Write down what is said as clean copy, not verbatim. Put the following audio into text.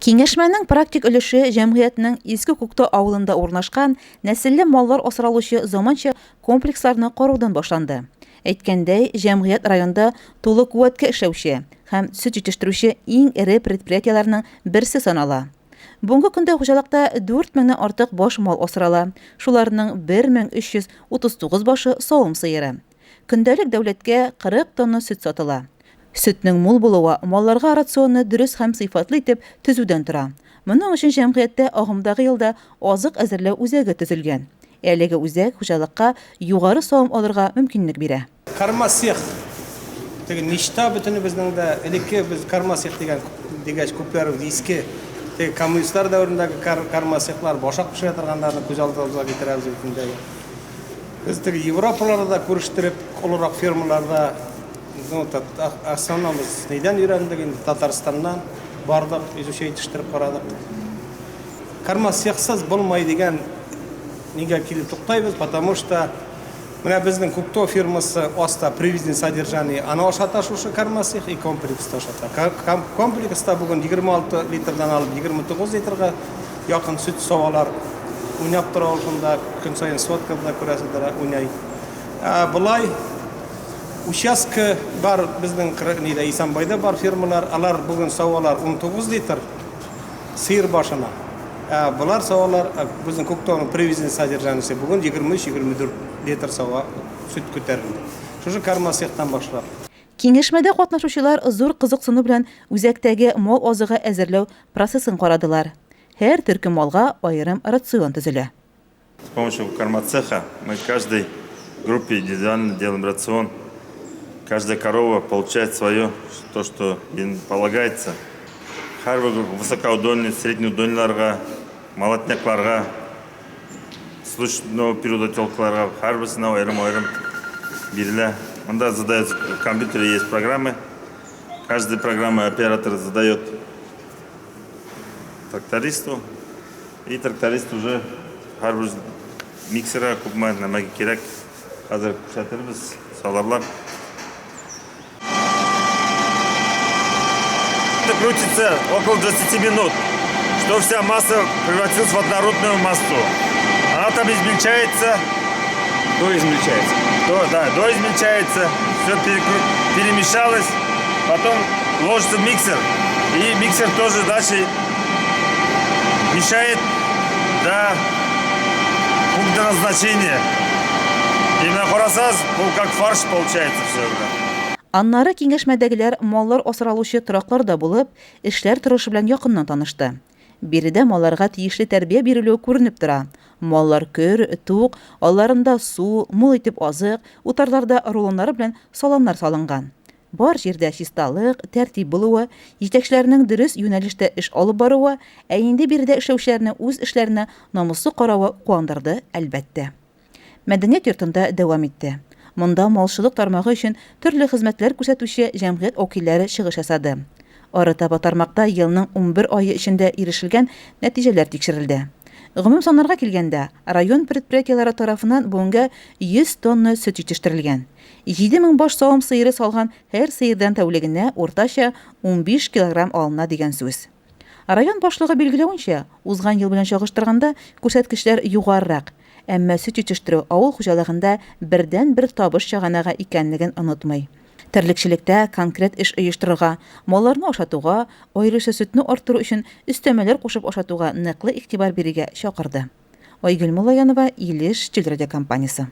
Киңәшмәнең практик өлеше җәмгыятьнең Иске Күктау авылында урнашкан нәселле маллар асралучы заманча комплексларны караудан башланды. Әйткәндәй, җәмгыять районда тулы куәткә эшләүче һәм сөт җитештерүче иң эре предприятиеләрнең берсе санала. Бүгенге көндә хуҗалыкта 4 меңнән артык баш мал асрала, шуларның 1339 башы савым сыеры. Көндәлек дәүләткә 40 тонна сөт сатыла. Сөтнең мул булуы малларга рационны дөрес һәм сыйфатлы итеп төзүдән тора. Моның өчен җәмгыятьтә агымдагы елда азык әзерләү үзәге төзелгән. Әлеге үзәк хуҗалыкка югары савым алырга мөмкинлек бирә. Кормосех, теге мечта бөтенебезнең дә, элекке без кормосех дигән дигәч күпләребез иске теге коммунистлар дәверендәге кормосехлар, башак пешерә торганнарны күз алдыбызга китерәбез бит инде. Без теге Европаларда да күрештереп, олырак фермаларда, ну, основном без нидән өйрәндек инде, Татарстаннан бардык, изучать итештереп карадык. Кормосехсыз булмай дигән нигә килеп туктайбыз, потому что менә безнең Күктау фирмасы аста привязанный содержание, аны ашата шушы кормосех и комплекста ашата. Комплекста бүген 26 литрдан алып 29 литрга Якын сөт савалар, уйнап тора ул шунда, көн саен сводкада да күрәсездер, уйнай. Ә болай участка бар безнең нидә, Исәнбайда бар фермалар, алар бүген савалар 19 литр сыер башына. Ә болар савалар, безнең Күктауның привязанный содержаниесе бүген 23-24 литр сава сөт күтәрелде. Шушы кормосехтан башлап. Киңәшмәдә катнашучылар зур кызыксыну белән үзәктәге мал азыгы әзерләү процессын карадылар. Һәр төркем малга аерым рацион төзелә. С помощью кормоцеха мы каждой группе индивидуально делаем рацион. Каждая корова получает свое, то, что им полагается. Һәрбер высокоудольный, среднеудольныйларга, молотнякларга, суточного периода телкаларга һәрберсенә аерым-аерым бирелә. Монда задается, в компьютере есть программы. Каждая программа оператор задает трактористу, и тракторист уже һәрбер миксерга күпме нәмә кирәк, хәзер күрсәтербез, салырлар. Это крутится около 20 минут, что вся масса превратилась в однородную массу. Она там измельчается. До измельчается. До, да, до измельчается. Все перемешалось. Потом ложится в миксер. И миксер тоже дальше мешает до пункта назначения. И менә карасагыз, бу как фарш получается все это. Аннары киңәшмәдәгеләр маллар асралучы торакларда булып, эшләр торышы белән якыннан танышты. Биредә малларга тиешле тәрбия бирелүе күренеп тора. Маллар көр, тук, алларында су, мул итеп азык, утарларда рулоннары белән саламнар салынган. Бар җирдә чисталык, тәртип булуы, җитәкчеләрнең дөрес юнәлештә эш алып баруы, ә инде биредә эшләүчеләрнең үз эшләренә намуслы каравы куандырды, әлбәттә. Мәдәният йортында дәвам итте. Монда малчылык тармагы өчен төрле хезмәтләр күрсәтүче җәмгыять вәкилләре чыгыш ясады. Арытаба тармакта елның 11 ае эчендә ирешелгән нәтиҗәләр тикшерелде. Гомум саннарга килгәндә, район предприятиеләре тарафыннан бүгенгә 100 тонна сөт җитештерелгән. 7000 баш савым сыеры салган һәр сыердан тәүлегенә уртача 15 килограмм алына дигән сүз. Район башлыгы билгеләвенчә, узган ел белән чагыштырганда күрсәткечләр югарырак. Әмма сөт җитештерү авыл хуҗалыгында бердәнбер табыш чыганагы икәнлеген онытмый. Терлекчелектә конкрет эш оештырырга, малларны ашатуга, аеруча сөтне арттыру өчен өстәмәләр кушып ашатуга ныклы игътибар бирергә чакырды. Айгөл Муллаянова, Илеш телерадиокомпаниясе.